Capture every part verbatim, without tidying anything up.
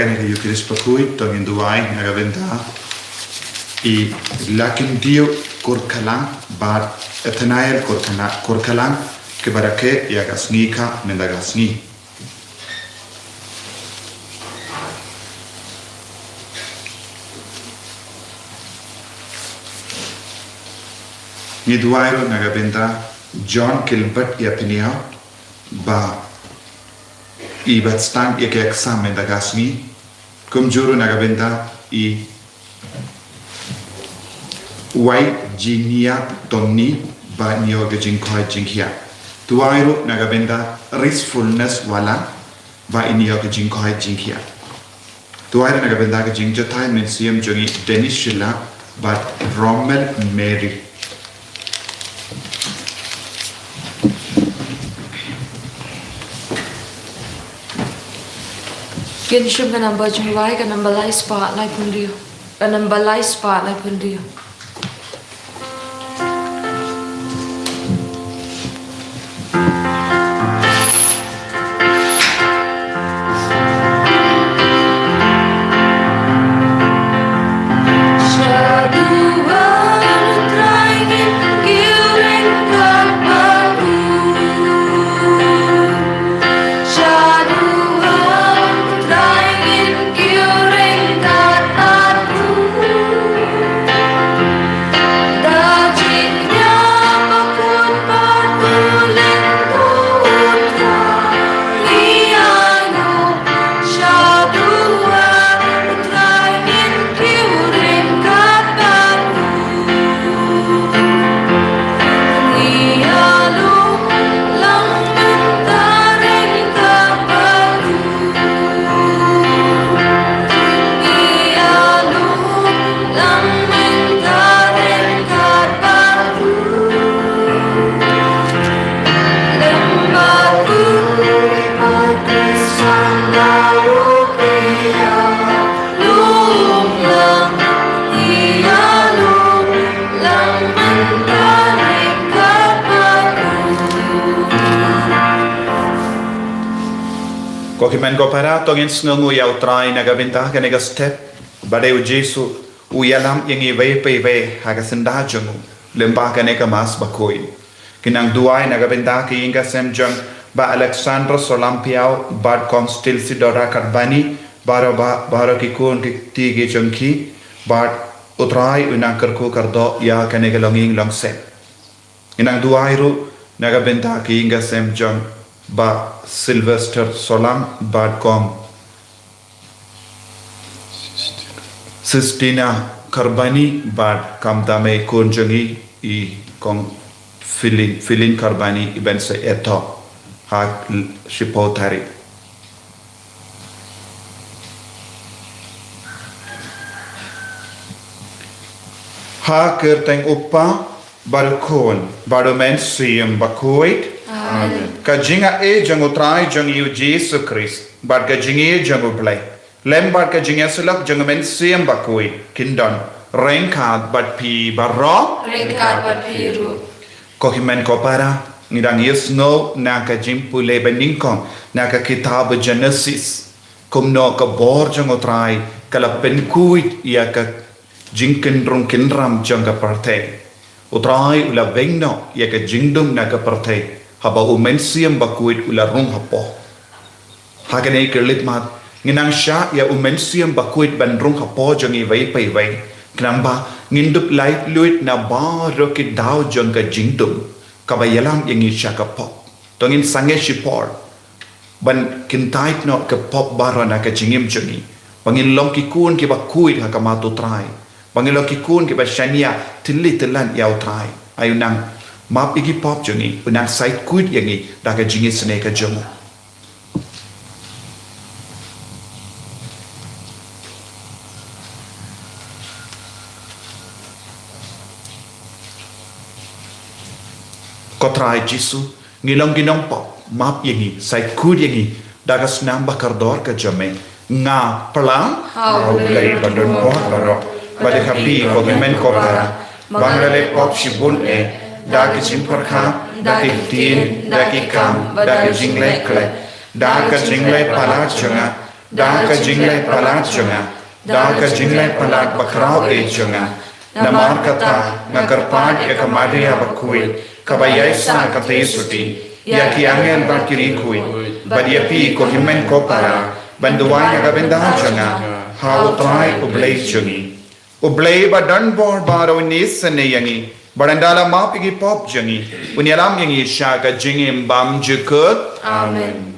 Kane ka Eucharist bakhuid to ngin duwai na ka bynta i Lakindiew Kurkhalang bad Nathaniel Kurkhala-, Kurkhalang kiba rakhe ïa ka sngi kha mynta ka sngi. Ngi duwai ruh na ka bynta John Gilbert ïa Peniaw ba i bat stan ïa ka exam mynta ka sngi. Kumjuh ruh na ka bynta i Wai Jinia Tonni ba in ïoh ka jingkhoit jingkhiah. Duwai ruh na ka bynta Restfulness Wala ba in ïoh ka jingkhoit jingkhiah. Duwai ruh na ka bynta ka jingjahthait mynsiem jong i Dennis Sheila bad Romel Mary. Kin shim ka namba jong i Wai, ka namba lai spah lai phew hynriew. Ka namba lai spah lai phew hynriew. Ko hynmen ko para, to ngin sngewnguh ïa U Trai na ka bynta kane ka step ba dei U Jisu u ïalam ïa ngi iwei pa iwei ha ka syndah jong u lyngba kane ka Mass bakhuid. Ngi nang duwai na ka bynta ka ïing ka sem jong Bah Alexander Solampiaw bad Kong Stilsidora Karbani, baroh ba, baroh ki khun ki kti ki jong ki, bad U Trai u nang kyrkhu kyrdoh ïa kane ka longïing longsem. Ngi nang duwai ruh na ka bynta ka ïing ka sem jong Bah Sylvester Solam bad Kong Sistina Karbani bad kumta ma i khun jong i, i Kong Filin, Filin Karbani, i ban sa ïathoh ha l-, shiphew tarik. Ha ka kyrteng U Kpa, bad U Khun, bad U Mynsiem Bakhuid. Amen. Ka jingaiei jong U Trai jong ngi U Jisu Khrist bad ka jingïeit jong U Blei, lem bad ka jingïasyllok jong U Mynsiem Bakhuid, kin don ryngkat bad phi baroh. Ryngkat bad phi ruh. Ko hynmen ko para, ngi dang ïohsngew na ka jingpule banyngkong na ka kitab Genesis, kumno ka bor jong U Trai ka la pynkhuid ïa ka jingkynrung kynram jong ka pyrthei. U Trai u la weng noh ïa ka jingdum na ka pyrthei haba U Mynsiem Bakhuid u la rung hapoh. Ha kane ka leit mat, ngi nang shah ïa U Mynsiem Bakhuid ban rung hapoh jong ngi iwei pa iwei, khnang ba ngin dup laitluid na baroh ki daw jong ka jingdum kaba ïalam ïa ngi sha ka pop. To ngin sangeh shipor ban kyntait noh ka pop baroh na ka jingim jong ngi, ba ngin long ki khun kiba khuid ha khmat U Trai, ba ngin long ki khun kiba shaniah tylli tyllan ïa U Trai. Ai u nang map ïa ki pop jong ngi, u nang shait khuid ïa ngi da ka jingisynei ka jong u. Ko Trai Jisu, ngi long ki nongpop, map ïa ngi, shait khuid ïa ngi da ka snam ba kordor ka jong me. Nga phla ha U Blei badonbor baroh, bad ha phi ko hynmen ko para, ba nga la leh pop shibun eh, da ka jingpyrkhat, da ka ktien, da ki kam, da ka jingleh khleh, da ka jingleh palat jong nga, da ka jingleh palat jong nga, da ka jingleh palat bakhraw eh jong nga. Namar kata nga kyrpad ïa ka Maria bakhuid, kaba ïaisah katei suti, ïa ki angel bad ki riewkhuid, bad ïa phi ko hynmen ko para, ban duwai na ka bynta jong nga ha U Trai U Blei jong ngi. U Blei ba don bor baroh un isynei ïa ngi, bad ynda la map ïa ki pop jong ngi, un ïalam ïa ngi sha ka jingim bymjukut. Amen.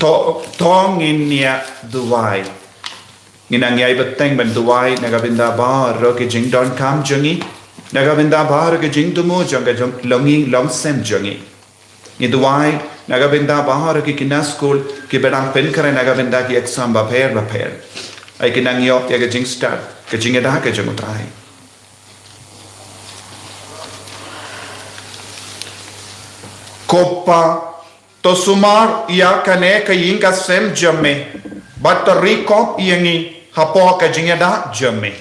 To, to ngin ïa duwai. Ngin nang ïai bteng ban duwai na ka bynta baroh ki jingdonkam jong ngi, na ka bynta baroh ki jingthmu jong ka jong longïing longsem jong ngi. Ngi duwai na ka bynta baroh ki khynnah skul kiba dang pynkhreh na ka bynta ki exam bapher bapher. Ai ki nang ïoh ïa ka jingstad, ka jingïada ka jong U Trai. Ko Pa, to sumar ïa kane ka ïing ka sem jong me, bad to ri kop ïa ngi hapoh ka jingïada jong me.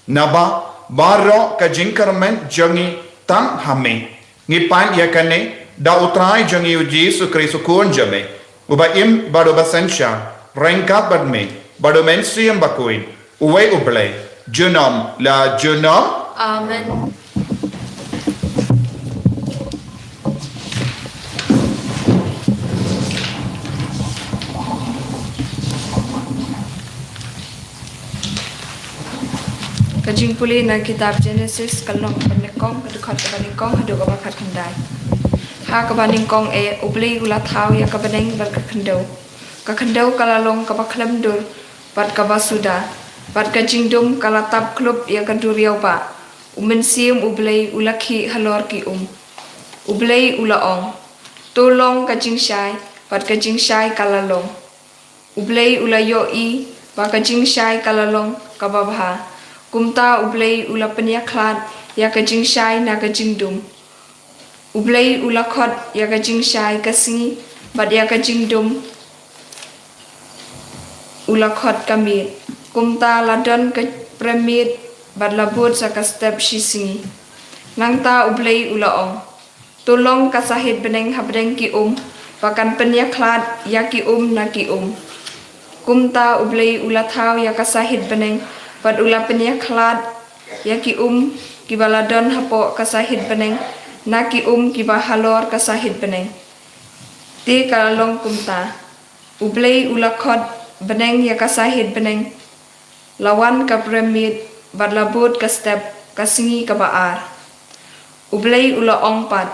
Naba baroh ka jingkyrmen jong ngi tang ha me. Ngi pan ïa kane da U Trai jong ngi U Jisu Khrist U Khun jong me, uba im bad uba synshar ryngkat bad me bad U Mynsiem Bakhuid, uwei U Blei, junom la junom. Amen. Ka jingpule na kitab Genesis, ka lynnong kaba nyngkong, ka dkhot kaba nyngkong haduh kaba khatkhyndai. Ha kaba nyngkong eh, U Blei u la thaw ïa ka bneng bad ka khyndew. Ka khyndew ka la long kaba khlem dur bad kaba suda, bad ka jingdum ka la tap khlop ïa ka duriaw ba. U Mynsiem U Blei u la khih halor ki um. U Blei u la ong, to long ka jingshai, bad ka jingshai ka la long. U Blei u la ïohi ba ka jingshai ka la long kaba bha. Kumta U Blei u la pynïakhlad ïa ka jingshai na ka jingdum. U Blei u la khot ïa ka jingshai ka sngi, bad ïa ka jingdum u la khot ka miet. Kumta la don ka prem miet, bad la bud sa ka step shi sngi. Nangta U Blei u la ong, to long ka sahit bneng hapdeng ki um, ba kan pynïakhlad ïa ki um na ki um. Kumta U Blei u la thaw ïa ka sahit bneng, bad u la pynïakhlad ïa ki um kiba la don hapoh ka sahit bneng na ki um kiba halor ka sahit bneng. Te ka la long kumta. U Blei u la khot bneng ïa ka sahit bneng. La wan ka prem miet, bad la bud ka step, ka sngi kaba ar. U Blei u la ong pat,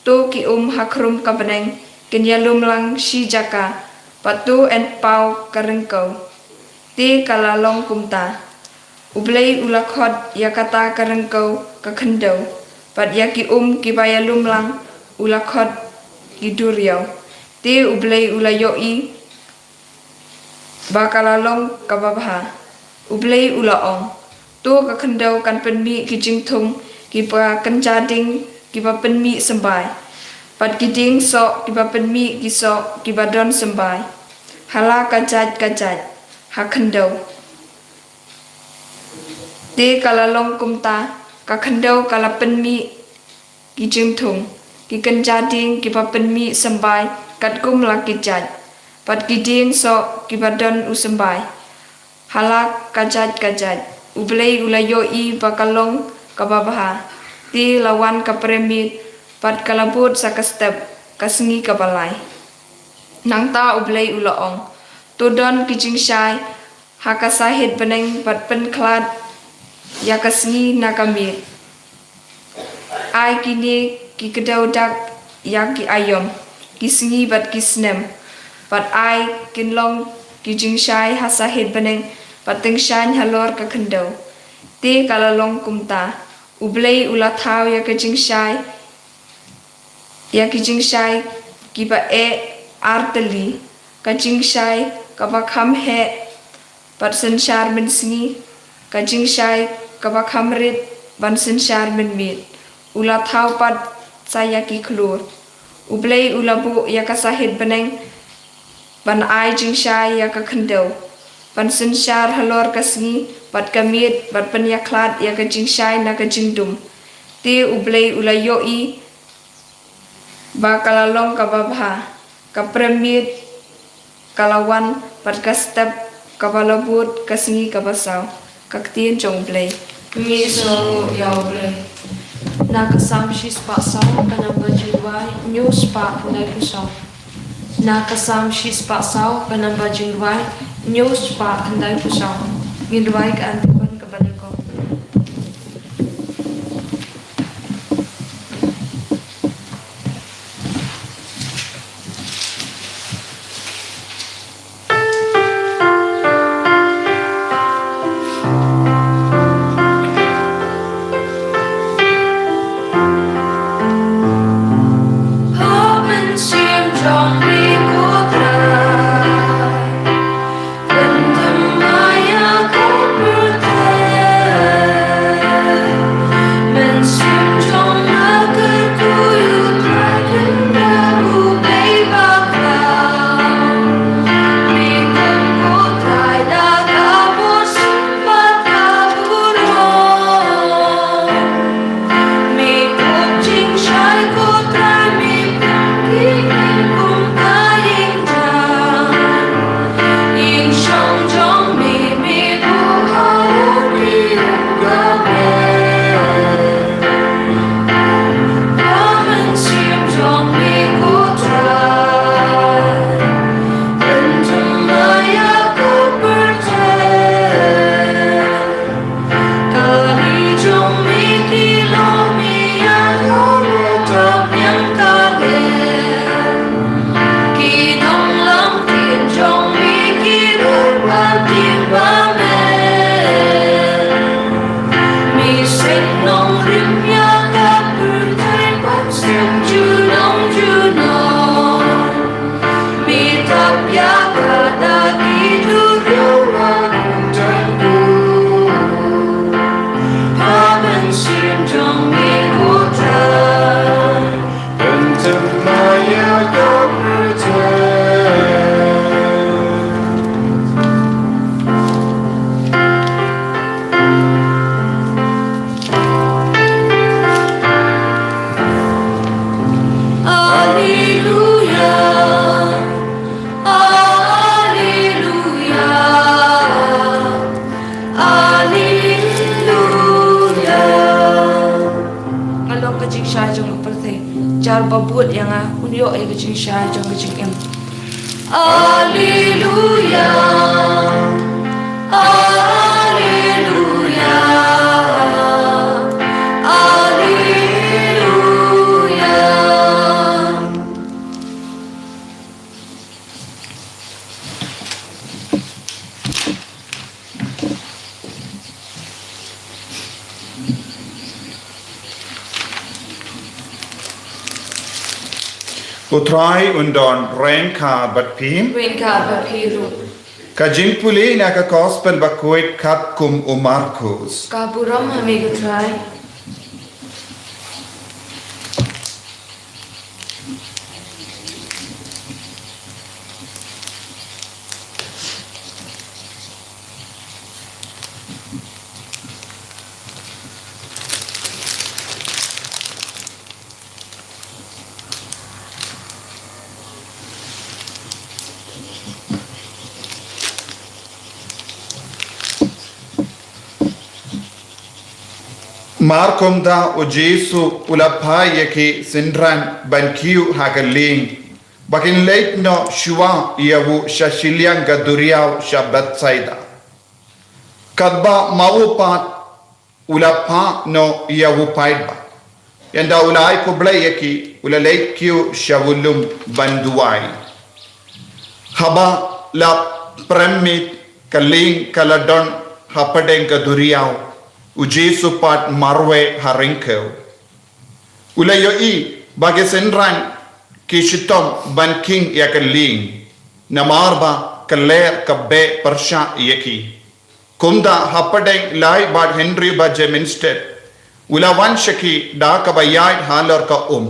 to ki um ha khrum ka bneng kin ïalum lang shi jaka, bad to yn paw ka ryngkew. Te ka la long kumta. U Blei u la khot ïa kata ka ryngkew ka khyndew, bad ïa ki um kiba ïalum lang u la khot ki duriaw. Te U Blei u la ïohi ba ka la long kaba bha. U Blei u la ong, to ka khyndew kan pynmih ki jingthung kiba kynja ding kiba pynmih symbai, Bad ki dieng soh kiba pynmih ki soh kiba don symbai ha la ka jaid ka jaid ha khyndew. Te ka la long kumta, ka khyndew ka la pynmih ki jingthung, ki kynja dieng kiba pynmih symbai katkum la ki jaid, bad ki dieng soh kiba don u symbai ha la ka jaid ka jaid. U Blei u la ïohi ba ka long kaba bha. Te la wan ka prem miet, bad ka la bud sa ka step, ka sngi kaba lai. Nangta U Blei u la ong, to don ki jingshai ha ka sahit bneng bad pynkhlad ïa ka sngi na ka miet. Ai kine ki kdew dak ïa ki aïom, ki sngi bad ki snem, bad ai kin long ki jingshai ha sahit bneng bad tyngshaiñ halor ka khyndew. Te ka la long kumta, U Blei u la thaw ïa ka jingshai, ïa ki jingshai kiba eh ar tylli, ka jingshai kaba kham heh ban synshar mynsngi, ka jingshai kaba kham rit ban synshar mynmiet. U la thaw pat sa ïa ki khlur. U Blei u la buh ïa ka sahit bneng ban ai jingshai ïa ka khyndew, ban synshar halor ka sngi bad ka miet, bad pynïakhlad ïa ka jingshai na ka jingdum. Te U Blei u la ïohi ba ka la long kaba bha. Ka prem miet ka la wan, bad ka step kaba la bud, ka sngi kaba saw. Ka ktien jong U Blei. Ngi sngewnguh ïa U Blei. Na ka Salm shispah saw, ka namba jingrwai hynñiew spah khyndaiphew saw. Na ka Salm shispah saw, ka namba jingrwai hynñiew spah khyndaiphew saw. Ngin rwai ka antiphon kaba nyngkong. Alleluia, alleluia, alleluia. Nga long ka jingshai jong ka pyrthei. Jar ba bud ïa nga, un ïoh ïa ka jingshai jong ka jingim. Alleluia. Alleluia. Alleluia. U Trai un don ryngkat bad phi. Ryngkat bad phi ruh. Ka jingpule na ka Gospel bakhuid katkum u Markus. Ka burom ha me ko Trai. Markumta u Jisu u la phah ïa ki synran ban kiew ha ka lieng, ba kin leit noh shuwa ïa u sha shiliang ka duriaw sha Bethsaida. Katba ma u pat u la phah noh ïa u paidbah. Ynda u la ai khublei ïa ki, u la leit kiew sha u lum ban duwai. Haba la prem miet, ka lieng ka la don hapdeng ka duriaw, u Jisu pat marwei ha ryngkew. U la ïohi ba ki synran ki shitom ban khing ïa ka lieng, namar ba ka lyer ka beh pyrshah ïa ki. Kumta hapdeng lai bad hynriew baje mynstep, u la wan sha ki da kaba ïaid halor ka um.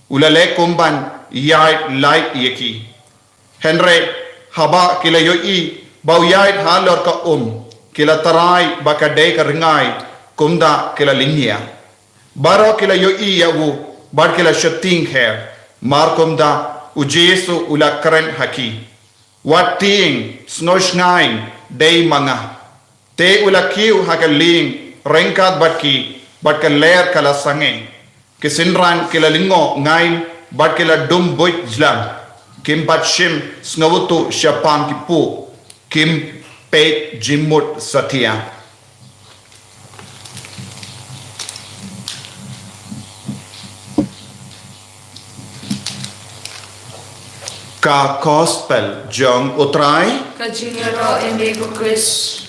U la leh kum ban ïaid lait ïa ki. Hynrei haba ki la ïohi ba u ïaid halor ka um, ki la tharai ba ka dei ka ryngai, kumta ki la lyngngiah. Baroh ki la ïohi ïa u, bad ki la sheptieng kher. Markumta u Jisu u la kren ha ki: Wat tieng, sngewshngaiñ, dei ma nga. Te u la kiew ha ka lieng ryngkat bad ki, bad ka lyer ka la sangeh. Ki synran ki la lyngngoh ngaiñ, bad ki la dum buit jlan. Kim pat shim sngewthuh shaphang ki puh, kim peit jingmut satia. Ka Gospel jong u Trai. Ka jingïaroh ïa me ko Khrist.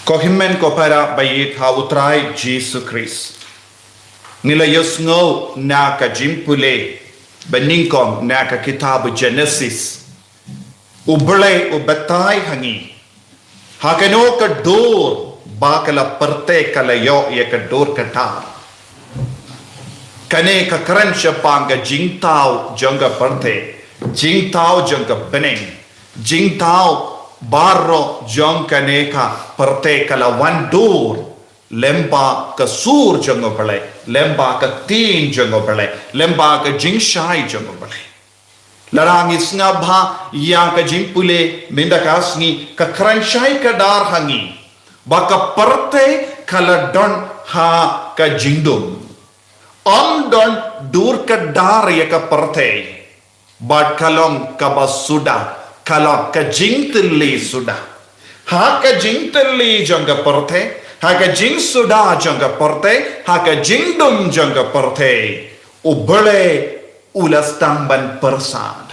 Ko hynmen ko para ba ïeit ha u Trai Jisu Khrist. Ngi la ïohsngew na ka jingpule banyngkong na ka kitab Genesis. U Blei u batai ha ngi ha kano ka dur ba ka la pyrthei ka la ïoh ïa ka dur ka dar. Kane ka kren shaphang ka jingthaw jong ka pyrthei, jingthaw jong ka bneng, jingthaw baroh jong kane ka pyrthei ka la wan dur lem bad ka sur jong u Blei, lem bad ka ktien jong u Blei, lem bad ka jingshai jong u Blei. Lada ngi sngap bha ïa ka jingpule mynta ka sngi, ka kren shai kdar ha ngi ba ka pyrthei ka la don ha ka jingdum. Ym don dur ka dar ïa ka pyrthei. Bad ka long kaba suda, ka long ka jingtylli suda. Ha ka jingtylli jong ka pyrthei, ha ka jingsuda jong ka pyrthei, ha ka jingdum jong ka pyrthei, u Blei u la sdang ban pyrsad.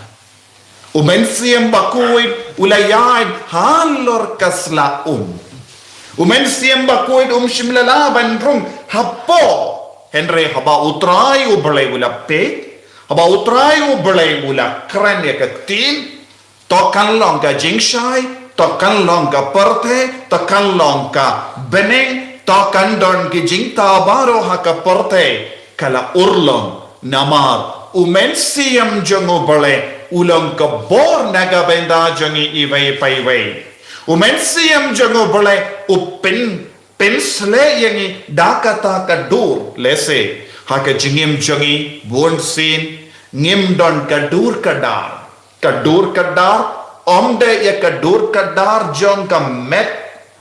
U Mynsiem Bakhuid u la ïaid halor ka sla um. U Mynsiem Bakhuid um shym la lah ban rung hapoh. Hynrei haba u Trai u Blei u la peit, haba u Trai u Blei u la kren ïa ka ktien, to kan long ka jingshai, to kan long ka pyrthei, to kan long ka bneng, to kan don ki jingthaw baroh ha ka pyrthei, ka la urlong. Namar u Mynsiem jong u Blei u long ka bor na ka bynta jong ngi iwei pa iwei. U Mynsiem jong u Blei u pyn, pynsleh ïa ngi da kata ka dur. Lehse ha ka jingim jong ngi bunsien ngim don ka dur ka dar. Ka dur ka dar, ym dei ïa ka dur ka dar jong ka met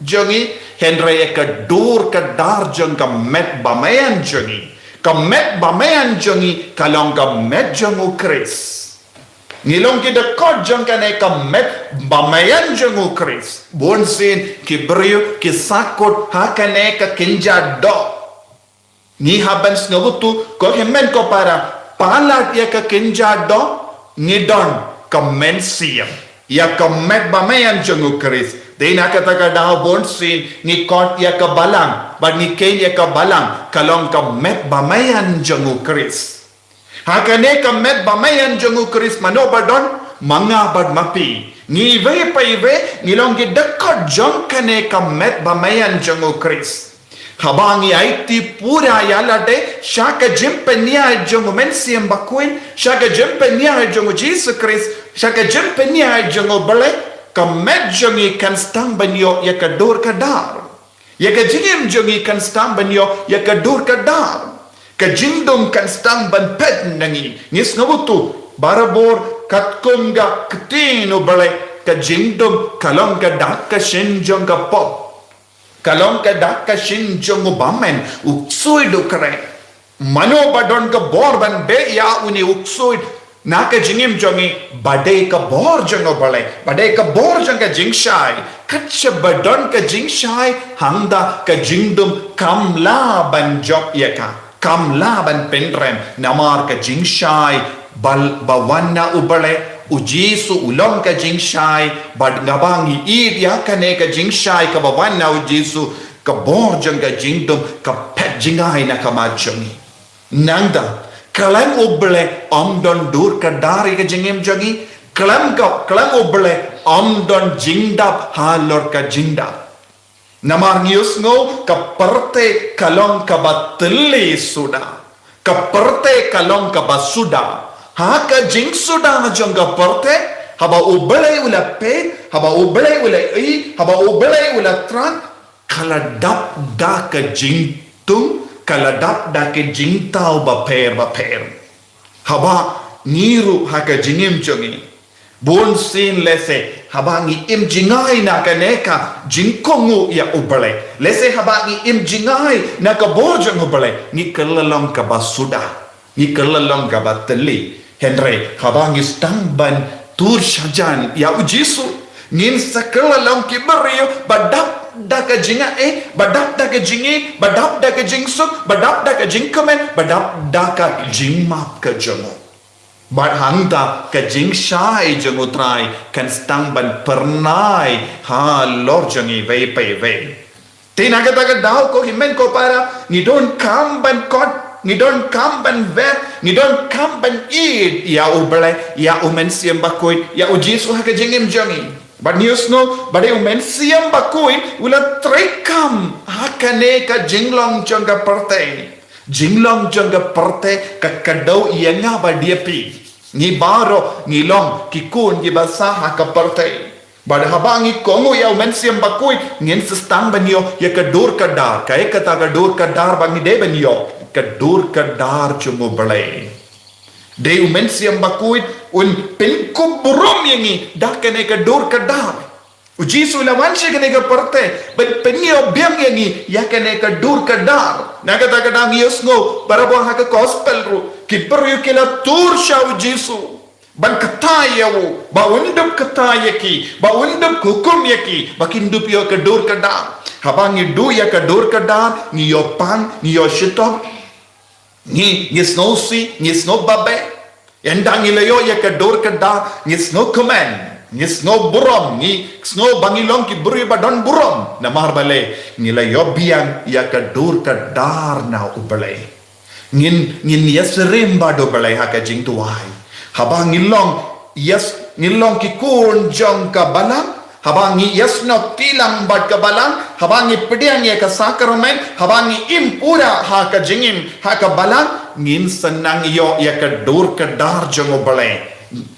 jong ngi, hynrei ïa ka dur ka dar jong ka met bymeian jong ngi. Ka met bymeian jong ngi ka long ka met jong u Khrist. Ngi long ki dkhot jong kane ka met bymeian jong u Khrist. Bunsien ki briew ki sahkut ha kane ka kynja doh. Ngi hap ban sngewthuh, ko hynmen ko para, palat ïa ka kynja doh, ngi don ka mynsiem, ïa ka met bymeian jong u Khrist. Dei na kata ka daw bunsien ngi khot ïa ka balang, bad ngi kheiñ ïa ka balang, ka long ka met bymeian jong u Khrist. Ha kane ka met bymeian jong u Khrist mano ba don? Ma nga bad ma phi. Ngi iwei pa iwei ngi long ki dkhot jong kane ka met bymeian jong u Khrist. Haba ngi aiti pura ïa lade sha ka jingpynïaid jong u Mynsiem Bakhuid, sha ka jingpynïaid jong u Jisu Khrist, sha ka jingpynïaid jong u Blei, ka met jong ngi kan sdang ban ïoh ïa ka dur ka dar. Ïa ka jingim jong ngi kan sdang ban ïoh ïa ka dur ka dar. Ka jingdum kan sdang ban peit na ngi. Ngi sngewthuh, Barabor katkum ka ktien U Blei, ka jingdum ka long ka dak ka shin jong ka pop. Ka long ka dak ka shin jong u bymmen, u ksuid u kren. Mano ba don ka bor ban beh ïa une u ksuid na ka jingim jong ngi, ba dei ka bor jong U Blei, ba dei ka bor jong ka jingshai. Kat shaba don ka jingshai, hangta ka jingdum kam lah ban jop ïa ka, kam lah ban pynrem, namar ka jingshai ba, ba wan na U Blei, U Jisu u long ka jingshai, bad haba ngi ïeit ïa kane ka jingshai kaba wan na U Jisu, ka bor jong ka jingdum ka phet jngai na ka mat jong ngi. Nangta, khlem U Blei ym don dur kdar ïa ka jingim jong ngi, khlem ka, khlem U Blei ym don jingdap halor ka jingdap. Namar ngi ïohsngew ka pyrthei ka long kaba tili suda. Ka pyrthei ka long kaba suda. Ha ka jingsuda jong ka pyrthei, haba U Blei u la peit, haba U Blei u la ïeit, haba U Blei u la thrang, ka la dap da ka jingtung, ka la dap da ka jingthaw bapher bapher. Haba ngi ruh ha ka jingim jong ngi, bun sien lehse haba ngi im jngai na kane ka jingkohnguh ïa U Blei, lehse haba ngi im jngai na ka bor jong U Blei, ngi kylla long kaba suda, ngi kylla long kaba tili. Hynrei haba ngi sdang ban tur shajan ïa U Jisu, ngin sa kylla long ki briew ba dap da ka jingaiei, ba dap da ka jingïeit, ba dap da ka jingsuk, ba dap da ka jingkmen, ba dap da ka jingmap ka jong u. Bad hangta ka jingshai jong U Trai kan sdang ban pyrnai halor jong ngi iwei pa iwei. Te na kata ka daw, ko hynmen ko para, ngi donkam ban kot, ngi donkam ban wer, ngi donkam ban ïeit ïa U Blei, ïa U Mynsiem Bakhuid, ïa U Jisu ha ka jingim jong ngi. Bad ngi ïohsngew ba dei U Mynsiem Bakhuid u la treikam ha kane ka jinglong jong ka pyrthei. Jinglong jong ka pyrthei ka kdew ïa nga bad ïa phi. Ngi baroh ngi long ki khun kiba sah ha ka pyrthei. Bad haba ngi kohnguh ïa U Mynsiem Bakhuid, ngin sa sdang ban ïoh ïa ka dur kdar. Kaei kata ka dur kdar ba ngi dei ban ïoh? Ka dur kdar jong U Blei. Dei U Mynsiem Bakhuid un pynkup burom ïa ngi da kane ka dur kdar. U Jisu u la wan sha kane ka pyrthei ban pynïoh biang ïa ngi ïa kane ka dur kdar. Na kata ka daw ngi ïohsngew barabor ha ka gospel ruh, ki briew ki la tur sha U Jisu ban ktai ïa u, ba un dup ktai ïa ki, ba un dup hukum ïa ki, ba kin dup ïoh ka dur kdar. Haba ngi duh ïa ka dur kdar, ngi ïoh pang, ngi ïoh shitom, ngi, ngi sngewsih, ngi sngewbha bha. Ynda ngi la ïoh ïa ka dur kdar, ngi sngewkmen, ngi sngewburom, ngi sngew ba ngi long ki briew ba don burom. Namar balei? Ngi la ïoh biang ïa ka dur kdar na U Blei. Ngin, ngin ïasyriem bad U Blei ha ka jingduwai. Haba ngi long, ïas, ngi long ki khun jong ka balang, haba ngi ïasnoh kti lang bad ka balang, haba ngi pdiang ïa ka sakramen, haba ngi im pura ha ka jingim ha ka balang, ngin sa nang ïoh ïa ka dur kdar jong U Blei.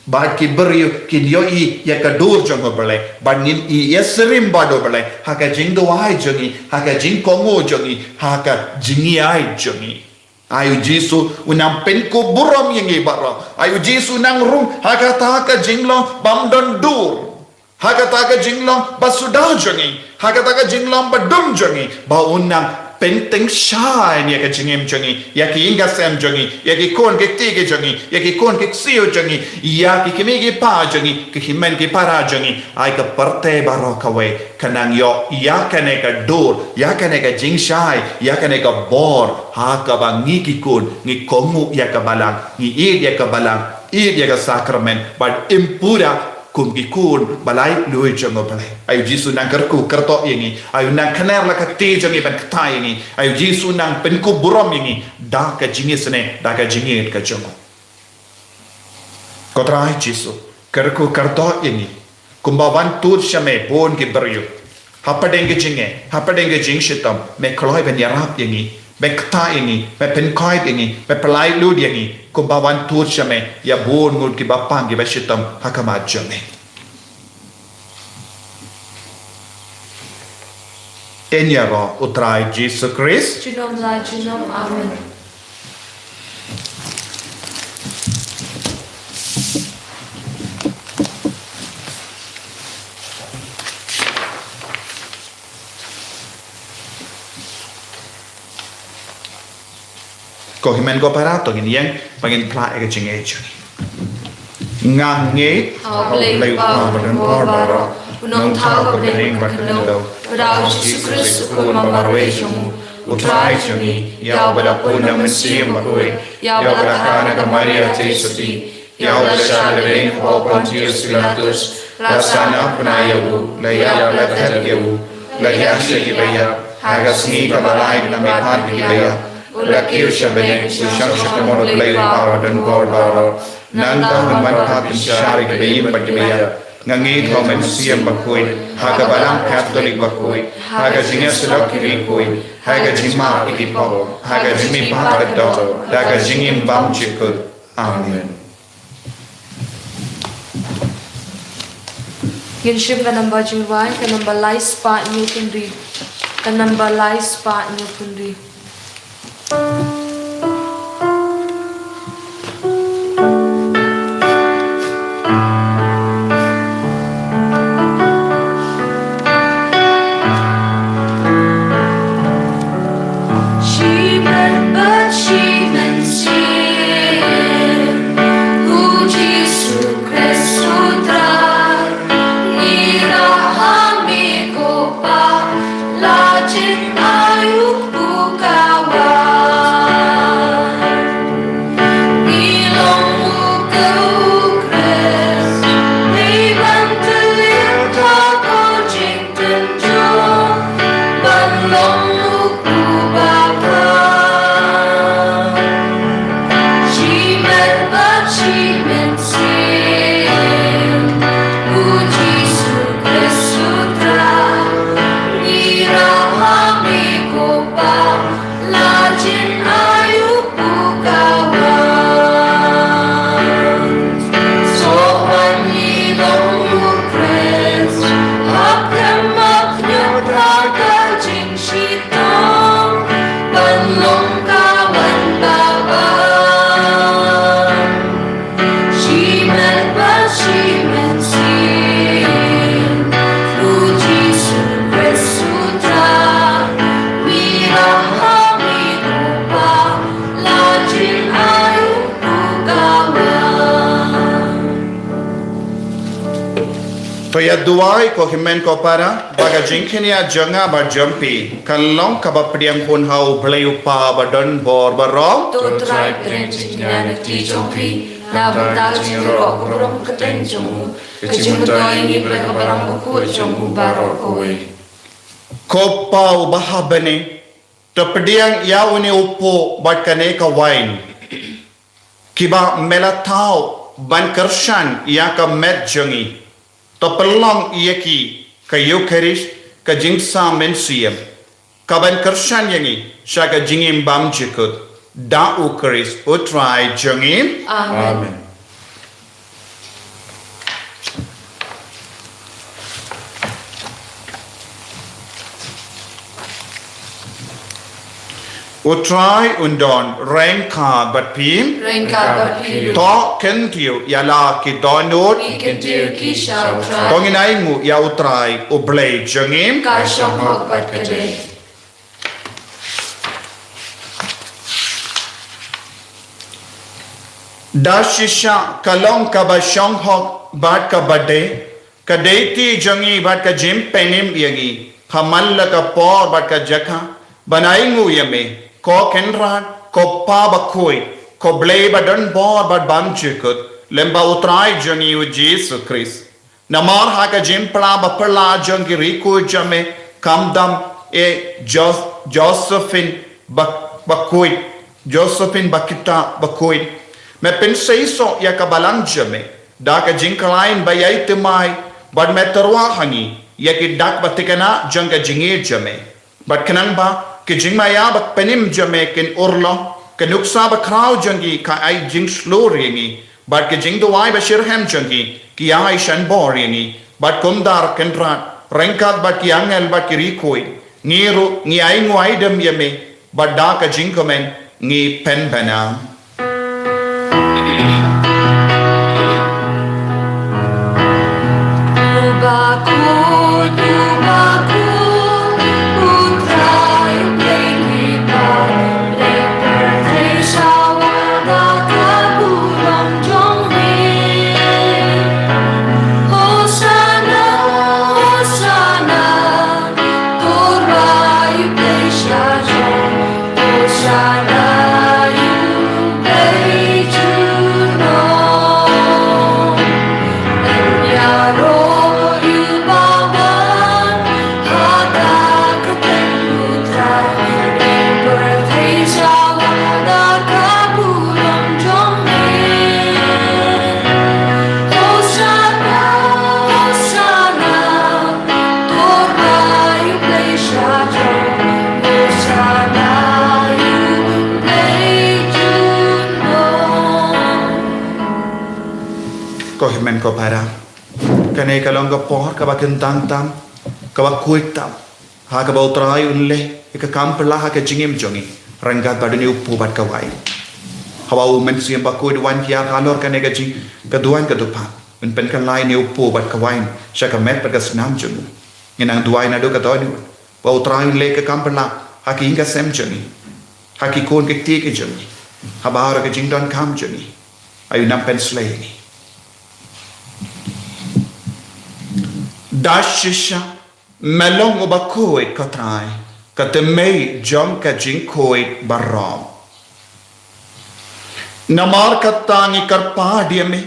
Bad ki briew kin ïohi ïa ka dur jong U Blei. Bad ngin ïasyriem bad U Blei ha ka jingduwai jong ngi, ha ka jingkohnguh jong ngi, ha ka jingïaid jong ngi. Ai U Jisu u nang pynkup burom ïa ngi baroh. Ai U Jisu u nang rung ha kata ka jinglong bym don dur, ha kata ka jinglong ba suda jong ngi, ha kata ka jinglong ba dum jong ngi, ba un nang pyntyngshaiñ ïa ka jingim jong ngi, ïa ki ïing ki sem jong ngi, ïa ki khun ki kti ki jong ngi, ïa ki khun ki ksiew jong ngi, ïa ki kmie ki kpa jong ngi, ki hynmen ki para jong ngi. Ai ka pyrthei baroh kawei ka nang ïoh ïa kane ka dur, ïa kane ka jingshai, ïa kane ka bor, ha kaba ngi ki khun ngi kohnguh ïa ka balang, ngi ïeit ïa ka balang, ïeit ïa ka sakramen, bad im pura kum ki khun ba laitluid jong U Blei. Ai U Jisu u nang kyrkhu kyrdoh ïa ngi, ai u nang kner la ka kti jong ngi ban ktai ïa ngi, ai U Jisu u nang pynkup burom ïa ngi da ka jingisynei, da ka jingïeit ka jong u. Ko Trai Jisu, kyrkhu kyrdoh ïa ngi. Kumba wan tur sha me bun ki briew, hapdeng ki jingeh, hapdeng ki jingshitom, me kloi ban ïarap ïa ngi, me kta ïa ngi, me pynkhuid ïa ngi, me pyllait lut ïa ngi. Kumba wan tur sha me ïa bun ngut kiba pang kiba shitom ha khmat jong me. Yn ïaroh U Trai Jisu Khrist. Junom la junom. Amen. Ko hynmen ko para, to ngin ïeng ba ngin phla ïa ka jingngeit jong ngi. Nga ngeit ha U Blei Uba Badonbor baroh, U Nongthaw kaba bneng bad khyndew, U Trai Jisu Khrist U Khun ba marwei jong U Trai jong ngi, ïa uba la pun na U Mynsiem Bakhuid, ïa uba la kha na ka Maria Theisotti, ïa uba la shah lyngkhuh ha u Pontius Pilatus, la sahnarphna ïa u, la ïap la thep ïa u, la ïaid sha ki ba ïap, ha ka sngi kaba lai na ka bynta ki ba ïap, u la kiew sha bneng, u shong sha ka mon U Blei Uba Badonbor baroh. Nangta un wan ban pynshlur ïa ki ba im bad ki ba ïap. Nga ngeit ha U Mynsiem Bakhuid, ha ka Balang Katholik bakhuid, ha ka jingïasyllok ki riewkhuid, ha ka jingmap ïa ki pop, ha ka jingmihpat ka doh, da ka jingim bymjukut. Amen. Ngin shim ka namba jingrwai, ka namba lai spah hynñiew phew hynriew. Ka namba lai spah hynñiew phew hynriew. Shi met bad shi mynsiem, U Jisu Khrist U Trai, ngi rah ha me ko Pa, la jin ai u pukawai. Ngi long u ka U Khrist, dei ban tylli ha ka jing Tynjuh ban long u Kpu ba bha. Shi met bad shi mynsiem, U Jisu Khrist U Trai, ngi rah ha me ko Pa, la jin ai u pukawai. Soh ban ïalong U Khrist, hap kem hap ñiewkor ka jingshitom, ban long ka wan ba bha. Shi met bad shi mynsiem, U Jisu Khrist U Trai, ngi rah ha me ko Pa, la jin ai u pukawai. To ïa duwai ko hynmen ko para, ba ka jingkñia jong nga bad jong phi kan long kaba pdiang hun ha U Blei U Kpa Badonbor baroh. To Trai, pdiang jingkñia na kti jong phi na ka bynta ka jingïaroh ka burom kyrteng jong u, ka jingmyntoi ïa ngi bad ka Balang Bakhuid jong u baroh kawei. Ko Pa uba ha bneng, to pdiang ïa une u puk bad kane ka wain, kiba me la thaw ban kyrshan ïa ka met jong ngi. To pynlong ïa ki ka Eukharist, ka jingsa mynsiem, ka ban kyrshan ïa ngi sha ka jingim bymjukut. Da U Khrist U Trai jong ngi. Amen. Amen. U Trai un don ryngkat bad phi. Ryngkat bad phi ruh. To kyntiew ïa la ki dohnud. Ki kyntiew ki sha U Trai. To ngin ainguh ïa U Trai U Blei jong ngi. Ka shong hok bad ka dei. Da shisha ka long kaba shong hok bad kaba dei, ka dei kti jong ngi bad ka jingpynim ïa ngi, ha man la ka por bad ka jaka, ban ainguh ïa me, ko Kynrad, ko Pa bakhuid, ko Blei badonbor bad bymjukut, lem bad U Trai jong ngi U Jisu Khrist. Namar ha ka jingpla ba phylla jong ki riewkhuid jong me, khamtam eh Jo-, Josephine ba-, bakhuid, Josephine Bakhita bakhuid, me pynseisoh ïa ka balang jong me da ka jingkhlaiñ ba ïai thymmai, bad me tyrwa ha ngi ïa ki dak ba thikna jong ka jingïeit jong me. Bad khnang ba ki jingmaïa bapynim jong me kin urlong, ka nuksa bakhraw jong ki ka ai jingshlur ïa ngi, bad ki jingduwai bashitrhem jong ki ki ai shanbor ïa ngi. Bad kumta Kynrad, ryngkat bad ki angel bad ki riewkhuid, ngi ruh ngi ainguh aidem ïa me, bad da ka jingkmen ngi pynbna. Ko para, kane ka long ka por kaba kyntang tam, kaba khuid tam, ha kaba U Trai un leh ïa ka kam phylla ha ka jingim jong ngi, ryngkat bad une u pur bad ka wain. Haba U Mynsiem Bakhuid u wan hiar halor kane ka jing, ka duwan ka dupha, un pynkylla ïa une u pur bad ka wain sha ka met bad ka snam jong u. Ngin nang duwai naduh ka dohnud, ba U Trai un leh ka kam phylla ha ki ïing ka sem jong ngi, ha ki khun ki kti ki jong ngi, ha baroh ka jingdonkam jong ngi. Ai u nang pynsleh ïa ngi. Da shisha me long uba khuid, ko Trai, ka thymmei jong ka jingkhuid baroh. Namar kata ngi kyrpad ïa me,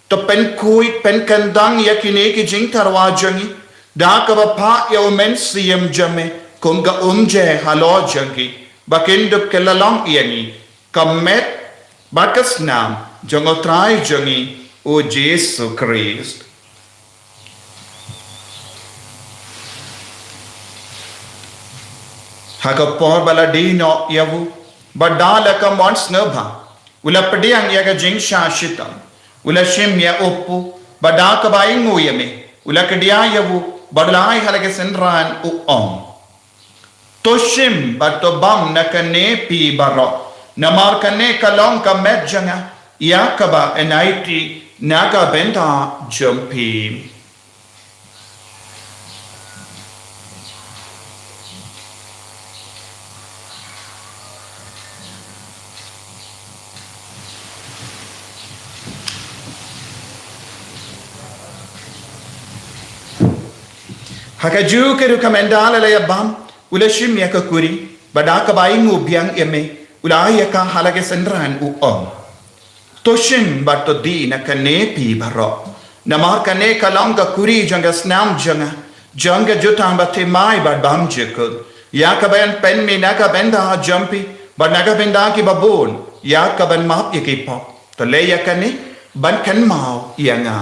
to pynkhuid pynkyndang ïa kine ki jingtyrwa jong ngi da kaba phah ïa U Mynsiem jong me kum ka umjer halor jong ngi, ba kin dup kylla long ïa ngi ka met bad ka snam jong U Trai jong ngi, U Jisu Khrist. Ha ka por ba la die noh ïa u, bad da la ka mon sngewbha, u la pdiang ïa ka jingshah shitom, u la shim ïa u pur, bad da kaba ainguh ïa me, u la kdiah ïa u, bad u la ai ha la ki synran, u ong: To shim bad to bam na kane phi baroh, namar kane ka long ka met jong nga, ïa kaba yn aiti na ka bynta jong phi. Ha kajuh ka rukom ynda la ïa bam, u la shim ïa ka kuri, bad da kaba ainguh biang ïa me, u la ai ïa ka ha la ki synran, u ong: To shim bad to die na kane phi baroh, namar kane ka long ka kuri jong ka snam jong nga, jong ka jutang bathymmai bad bymjukut, ïa kaba yn pynmih na ka bynta jong phi bad na ka bynta kiba bun, ïa kaban map ïa ki pop. To leh ïa kane ban kynmaw ïa nga.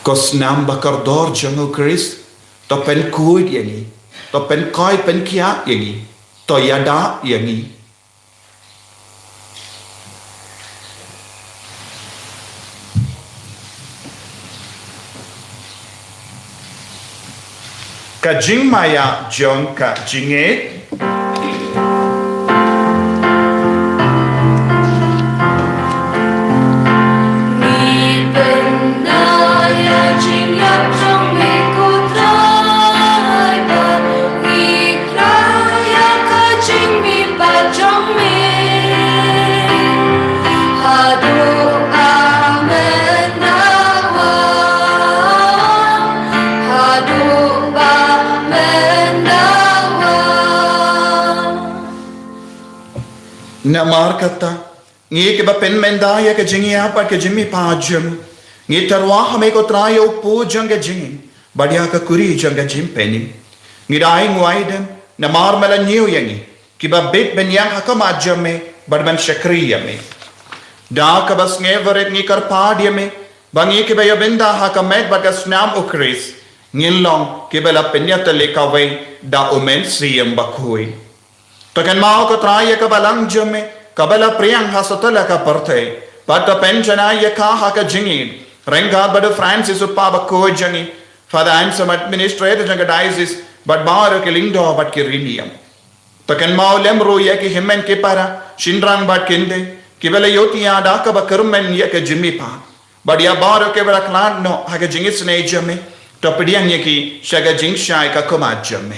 Ko snam bakordor jong U Khrist, to pynkhuid ïa ngi, to pynkhuid pynkhiah ïa ngi, to ïada ïa ngi. Ka jingmaïa jong ka jingngeit. Ngi pynmaïa jingïap jong me, ko Trai, bad ngi khlaiñ ïa ka jingmihpat jong me haduh ba men dawa, haduh ba men dawa. Namar kata, ngi kiba pynmynta ïa ka jingïap bad ka jingmihpat jong me, ngi tyrwa ha me, ko Trai, ïa u pur jong ka jingim, bad ïa ka kuri jong ka jingpynim. Ngi da ainguh aidem namar me la ñiew ïa ngi, kiba bit ban ïeng ha khmat jong me bad ban shakri ïa me. Da kaba sngewbha ngi kyrpad ïa me, ba ngi kiba ïa bynta ha ka met bad ka snam U Khrist, ngin long kiba la pynïatylli kawei da U Mynsiem Bakhuid. To kynmaw, ko Trai, ïa ka balang jong me kaba la pdiang ha satlak ka pyrthei, bad to pynjanai ïa ka ha ka jingïeit ryngkat bad u Francis u Pape bakhuid jong ngi, Father Anselm, administrator jong ka diocese, bad baroh ki lyngdoh bad ki riewniam. To kynmaw lem ruh ïa ki hynmen ki para, shynrang bad kynthei, kiba la ïohthiah da kaba kyrmen ïa ka jingmihpat, bad ïa baroh kiba la khlad noh ha ka jingisynei jong me, to pdiang ïa ki sha ka jingshai ka khmat jong me.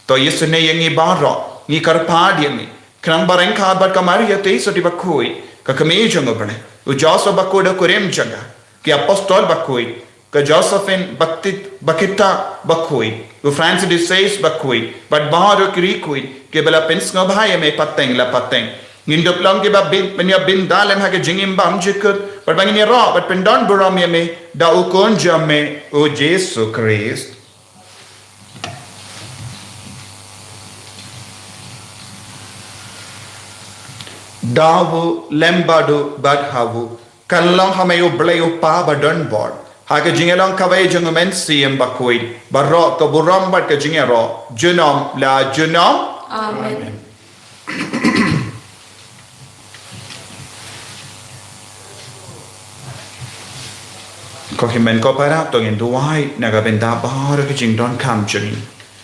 To isynei ïa ngi baroh, ngi kyrpad ïa me, khnang ba ryngkat bad ka Maria Theisotti bakhuid, ka Kmie jong U Blei, u Joseph bakhuid u kurim jong ka, ki apostol bakhuid, ka Josephine Bakti-, Bakhita bakhuid, u Francis de Sales bakhuid, bad baroh ki riewkhuid kiba la pynsngewbha ïa me pateng la pateng, ngin dup long kiba bit ban ïa bynta lem ha ka jingim bymjukut, bad ba ngin ïaroh bad pyndonburom ïa me da u Khun jong me, u Jisu Khrist. Da u, lem bad u, bad ha u, kan long ha me U Blei U Kpa badonbor, ha ka jingïalong kawei jong U Mynsiem Bakhuid, baroh ka burom bad ka jingïaroh junom la junom. Amen. Amen. Ko hynmen ko para, to ngin duwai na ka bynta baroh ki jingdonkam jong ngi.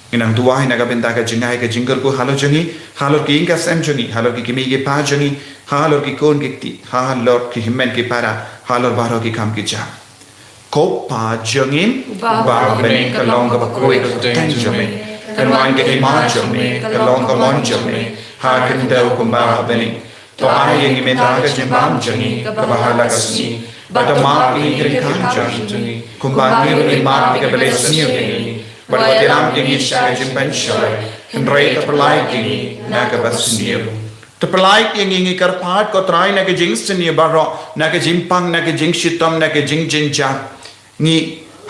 Ngin nang duwai na ka bynta ka jingai ka jingkyrkhu halor jong ngi, halor ki ïing ki sem jong ngi, halor ki kmie ki kpa jong ngi, halor ki khun ki kti, halor ki hynmen ki para, halor baroh ki kam ki jam. Ko Pa jong ngi, Uba ha bneng, ka long kaba khuid ka kyrteng jong me. Kan wan ka hima jong me, kan long ka mon jong me ha ka khyndew kumba ha bneng. To ai ïa ngi mynta ka jingbam jong ngi kaba ha la ka sngi. Bad to map ïa ngi ki jingkam jong ngi, kumba ngi ruh ngi map ïa kiba leh sniew ïa ngi. Bad wat ïalam ïa ngi sha ka jingpynshoi, hynrei to pyllait ïa ngi na kaba sniew. To pyllait ïa ngi, ngi kyrpad ko Trai, na ka jingsniew baroh, na ka jingpang, na ka jingshitom, na ka jingjynjar. Ngi,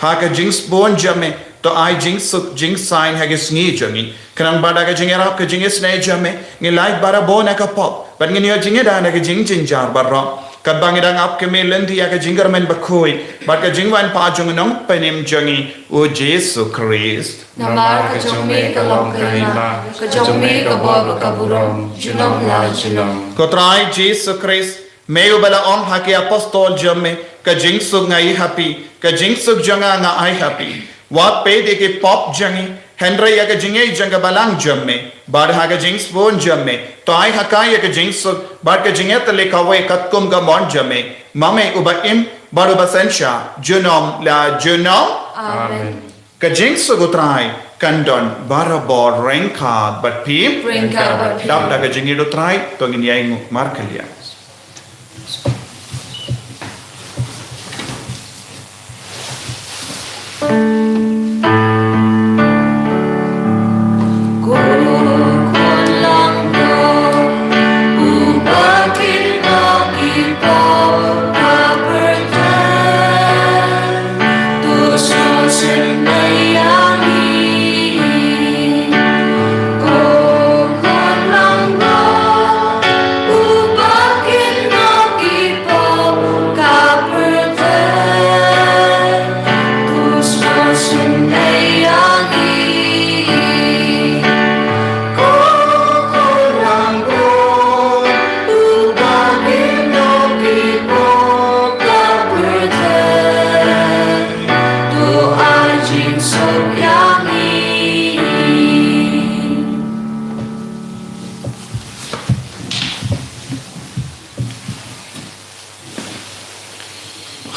ha ka jingsbun jong me, to ai jingsuk jingsaiñ ha ka sngi jong ngi. Khnang ba da ka jingïarap ka jingisynei jong me, ngin lait barabor na ka pop, bad ngin ïoh jingïada na ka jingjynjar baroh. Katba ngi dang ap kmie lynti ïa ka jingkyrmen bakhuid bad ka jingwan pat jong u Nongpynim jong ngi, u Jisu Khrist. Namar ka jong me ka long ka hima, ka jong me ka bor bad ka burom, junom la junom. Ko Trai Jisu Khrist, me uba la ong ha ki apostol jong me, ka jingsuk nga ai ha phi, ka jingsuk jong nga nga ai ha phi. Wat peit ïa ki pop jong ngi, hynrei ïa ka jingïeit jong ka balang jong me. Bad ha ka jingsbun jong me, to ai ha ka ïa ka jingsuk bad ka jingïatylli kawei katkum ka mon jong me, ma me uba im bad uba synshar junom la junom. Amen. Ka jingsuk u Trai kan don barabor ryngkat bad phi. Ryngkat bad phi. Dap da ka jingïeit u Trai, to ngin ïainguh markylliang.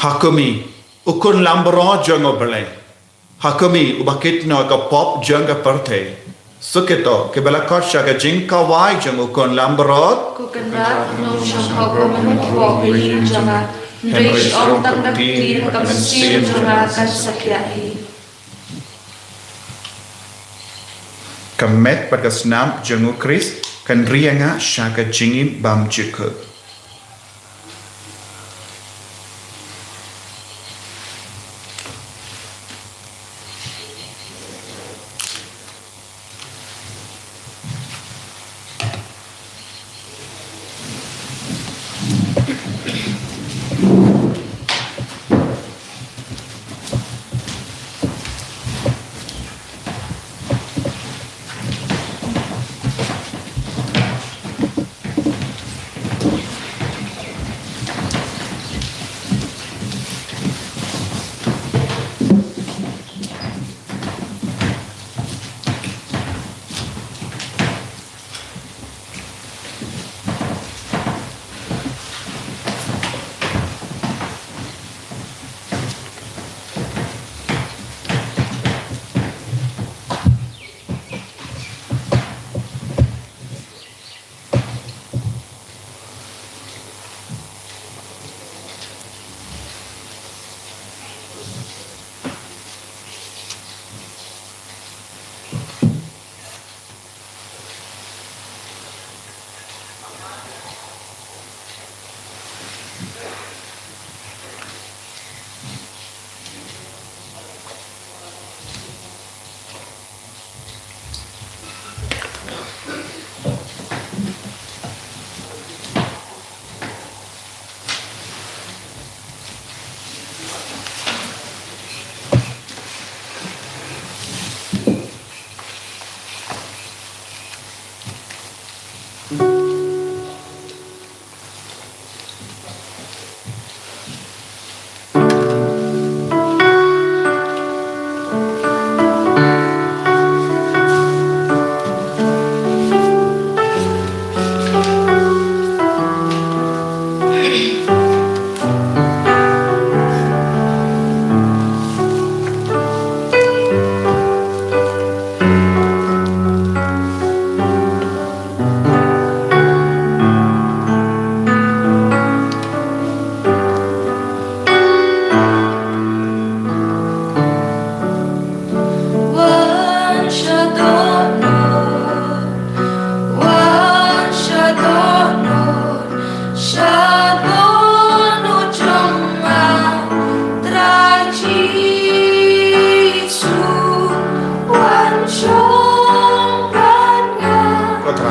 Ha khmih, u khun langbrot jong U Blei. Ha khmih, uba kit noh ïa ka pop jong ka pyrthei. Suk ïa to, kiba la khot sha ka jingkawai jong u khun langbrot. Ko Kynrad, nongshong hok ym hok ïa ka jong nga. Hynrei shu ong tang da ka kti, ka mynsiem jong nga kan sa khiah hi. Ka met bad ka snam jong u Khrist kan ri ïa nga sha ka jingim bymjukut.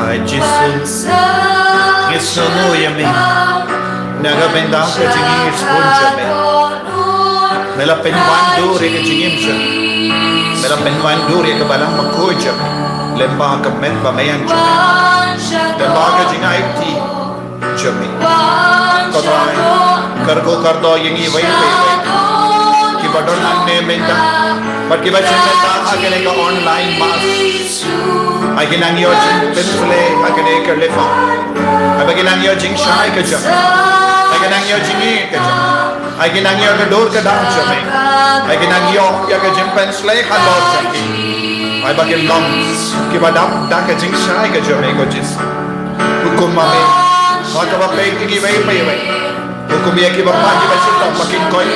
Ai Jisu, ngi sngewnguh ïa me na ka bynta ka jingïeit jong me. Me la pynwandur ïa ka jingim jong me. Me la pynwandur ïa ka balang bakhuid jong me. Lyngba ka met bymïang jong me. Lyngba ka jingaiti jong me. Ko Trai, kyrkhu kyrdoh ïa ngi iwei pa iwei kiba don hangne mynta bad kiba shim bynta ha kane ka online mass. Ai ki nang ïoh jingpynsleh ha kane ka lipmat. Ai ba ki nang ïoh jingshai ka jong me. Ai ki nang ïoh jingïeit ka jong me. Ai ki nang ïoh ka dur ka dar jong me. Ai ki nang ïoh ïa ka jingpynsleh halor jong ki. Ai ba ki long kiba dap da ka jingshai ka jong me, ko Jisu. Hukum ma me ha kaba peit ïa ngi iwei pa iwei. Hukum ïa kiba pang kiba shitom ba kin koit.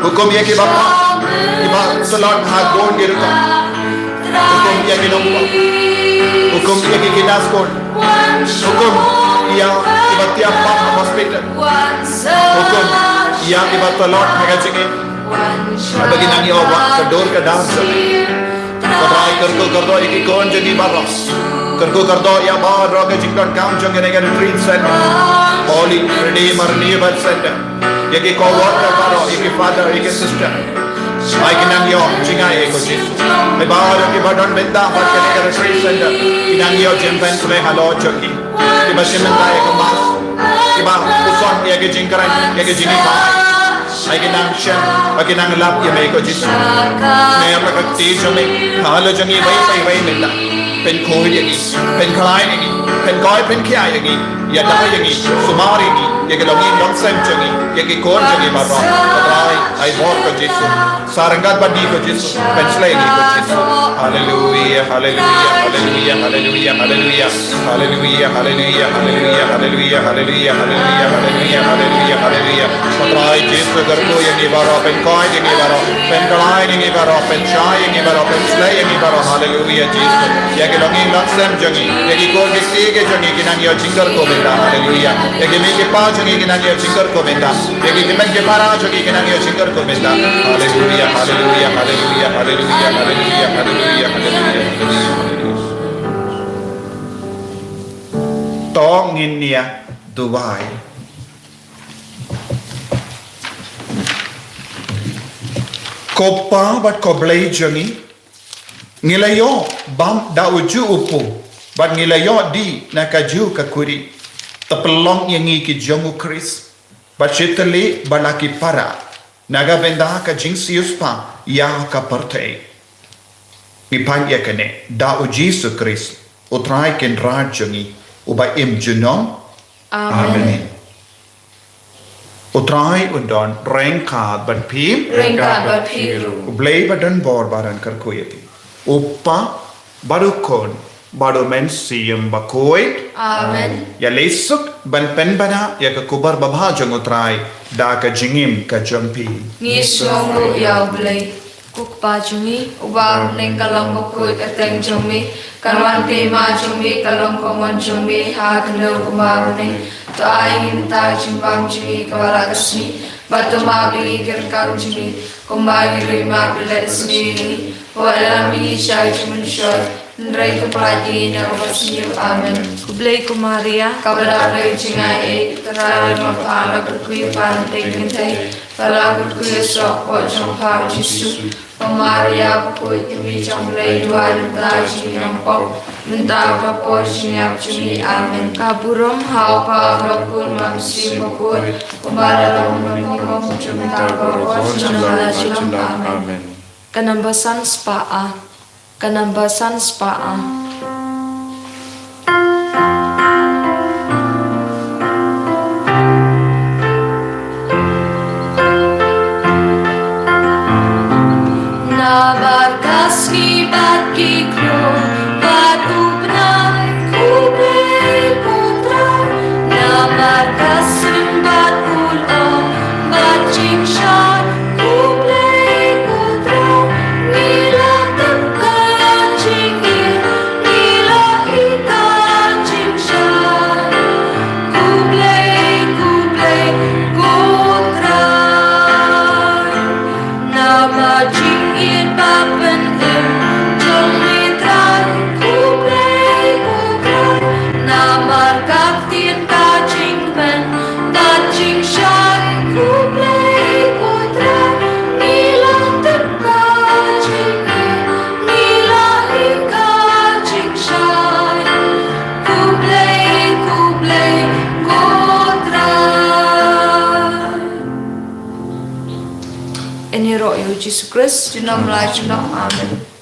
Hukum ïa kiba pang kiba tlot ha gun ki rukom. Hukum ïa ki nongpop. Hukum ïa ki khynnah skul. Hukum ïa kiba thiah pop ha hospital. Hukum ïa kiba tlot ha ka jingim. Ai ba ki nang ïoh wad ka dur ka dar jong me. Ko Trai, kyrkhu kyrdoh ïa ki khun jong ngi baroh. Kyrkhu kyrdoh ïa baroh ka jingdonkam jong kane ka retreat centre, Holy Redeemer Renewal Centre. Ïa ki co-worker baroh, ïa ki father, ïa ki sister. Ai ki nang ïoh jingai, ko Jisu. Ai baroh kiba don bynta bad kane ka retreat centre ki nang ïoh jingpynsleh halor jong ki. Kiba shim bynta ïa ka mass, kiba puson ïa ka jingkren, ïa ka jingïeit. Ai ki nang shem, ai ki nang lap ïa me, ko Jisu. Ngi ïa ka kti jong me ha la jong ngi iwei pa iwei mynta. Pynkhuid ïa ngi, pynkhlaiñ ïa ngi, pynkhuid pynkhia ïa ngi. Ïada ïa ngi, sumar ïa ngi ïa ka longïing longsem jong ngi, ïa ki khun jong ngi baroh. Ko Trai, ai bor, ko Jisu. Sa ryngkat bad ngi, ko Jisu. Pynsleh ngi, ko Jisu. Haleluia, haleluia, haleluia, haleluia. Haleluia, haleluia, haleluia, haleluia, haleluia, haleluia, haleluia, haleluia. Ko Trai Jisu, kyrkhu ïa ngi baroh, pynkhuid ïa ngi baroh, pynkhlaiñ ïa ngi baroh, pynshai ïa ngi baroh, pynsleh ïa ngi baroh. Haleluia, Jisu. Ïa ki longïing longsem jong ngi, ïa ki khun ki kti ki jong ngi ki nang ïoh jingkyrkhu mynta. Haleluia. Ïa ki mei ki pa jong ngi ki nang ïoh jingkyrkhu mynta. Ïa ki kmen ki para jong ngi ki nang ïoh jingkyrkhu mynta. Haleluia, haleluia, haleluia, haleluia, haleluia, haleluia, haleluia. To ngin ïa duwai. Ko Pa bad ko Blei jong ngi, ngi la ïoh bam da u juh u pu, bad ngi la ïoh dih na ka juh ka kuri. To pynlong ïa ngi ki jong u Khrist, bad shi tylli ba la ki para na ka bynta ka jingsiewspah ïa ka pyrthei. Ngi pan ïa kane da u Jisu Khrist, u Trai Kynrad jong ngi, uba im junom. Amen. Amen. U Trai un don ryngkat bad phi. Ryngkat bad phi ruh. U Blei ba don bor ba un kyrkhu ïa phi, u Pa bad u Khun bad u Mynsiem Bakhuid. Amen. Ïa leit suk ban pynbna ïa ka khubor babha jong u Trai da ka jingim ka jong phi. Ngi sngewnguh ïa u Blei. Ko Kpa jong ngi, uba ha bneng, ka long bakhuid kyrteng jong me, kan wan ka hima jong me, kan long ka mon jong me ha ka khyndew kumba ha bneng. To ai ngi mynta ka jingbam jong ngi kaba lah ka sngi, bad to map ïa ngi ki ryngkat jong ngi, kumba ngi ruh ngi map ïa lade sniew ïa ngi. Wat lam ïa ngi sha ka jingmynshoi, hynrei to pyllait ïa ngi na kaba sniew. Amen. Khublei ko Maria, kaba dap da ka jingaiei, ka Trai ka long bad pha, la kyrkhu ïa pha na pdeng kynthei, bad la kyrkhu ïa u soh hapoh jong pha u Jisu. Ko Maria bakhuid, ka Mei jong u Blei, duwai ïa ngi kita ki nongpop, mynta bad ha ka por jingïap jong ngi. Amen. Ka burom ha u Kpa bad ha u Khun bad ha u Mynsiem Bakhuid, kumba la long mynta, mynta bad ha ka por jong ngi. Amen. Ka namba san spah ar. Ka namba san spah ar. Namar ka sngi bad ki khlur bad u bnai, khublei ko Trai. Namar ka sim bad u lyoh bad jingshai, khublei ko Trai. Ngi la tip ka jingïeit, ngi la ïohi ka jingshai. Khublei, khublei ko Trai. Namar jingïeit bapynim jong me Jisu Khrist, junom la junom. Amen.